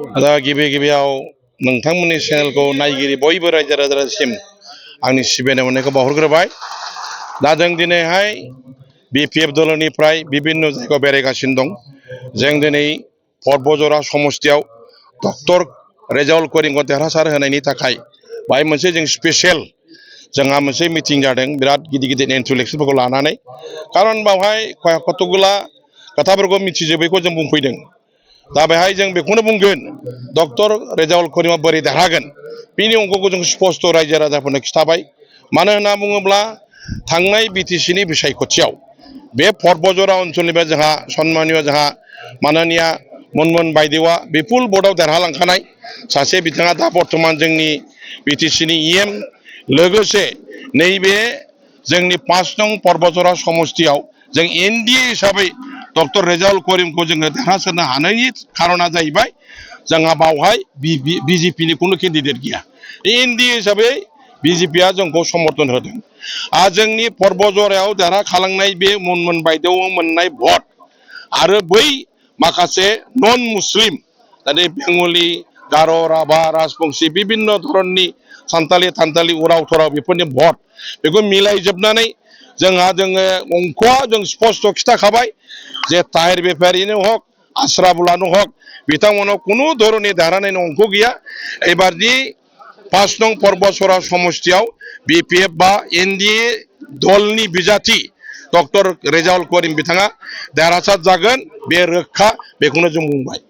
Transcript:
दा गिबि गिबियाव नोंथांमोननि चेनेलखौ नायगिरि बयबो रायजो राजासिम आंनि सिबिनाय अननायखौ बावहरग्रोबाय। दा जों दिनैहाय बिपिएफ दलनिफ्राय बिभिन्न जायगायाव बेरायगासिनो दं। जों दिनै पर्बजरा समस्तियाव डक्टर रेजाउल करिमखौ देरहासार होनायनि थाखाय बाहाय मोनसे जों स्पेसियेल जोंहा मोनसे मिटिं जादों बिराद गिदिर गिदिर इन्टेलेक्सुयेलफोरखौ लानानै। खारन बावहाय कतगुला खोथाफोरखौ मिथिजोबैखौ जों बुंफैदों। दा बेहाय जों बेखौनो बुंगोन डक्टर रेजाउल करिमा बोरै देरहागोन बिनि अंकखौ जों स्पष्ट रायजो राजाफोरनो खिथाबाय। मानो होनना बुङोब्ला थांनाय बिटिसिनि बिसायख'थियाव बे पर्बजरा ओनसोलनिफ्राय जोंहा सन्मानिय जोंहा माननिया मनमोहन बायदेवा बिपुल भटआव देरहालांखानाय सासे बिथाङा दा बर्थमान जोंनि बिटिसिनि इएम लोगोसे नैबे जोंनि 5 नं पर्बजरा समस्तियाव जों एनडिए हिसाबै डक्टर रेजाउल करिमखौ जोङो देरहासारनो हानायनि खारना जाहैबाय जोंहा बावहाय बिजेपिनि खुनु केन्डिडेट गैया। एनडिए हिसाबै बिजेपिया जोंखौ समर्थन होदों। आरो जोंनि पर्बजरायाव देरहाखालांनाय बे मनमोहन बायदेवआव मोननाय भट आरो बै माखासे नन मुस्लिम जेरै बेंगलि गार' राभा राजबंसि बिभिन्न धरननि सान्थालि उराव थराव बेफोरनि भट बेखौ मिलायजोबनानै जोङो अंकआ जों स्पष्ट खिथाखाबाय जे ताहिर बेपारिनो हक आश्राफुलानो हक बिथांमोनाव खुनु धरननि देरहानायनि अंक गैया। एबारनि 5 नं पर्बजरा समस्तियाव बिपिएफ बा एनडिए दलनि बिजाथि डक्टर रेजाउल करिम बिथाङा देरहासार जागोन बे रोखा बेखौनो जों बुंबाय।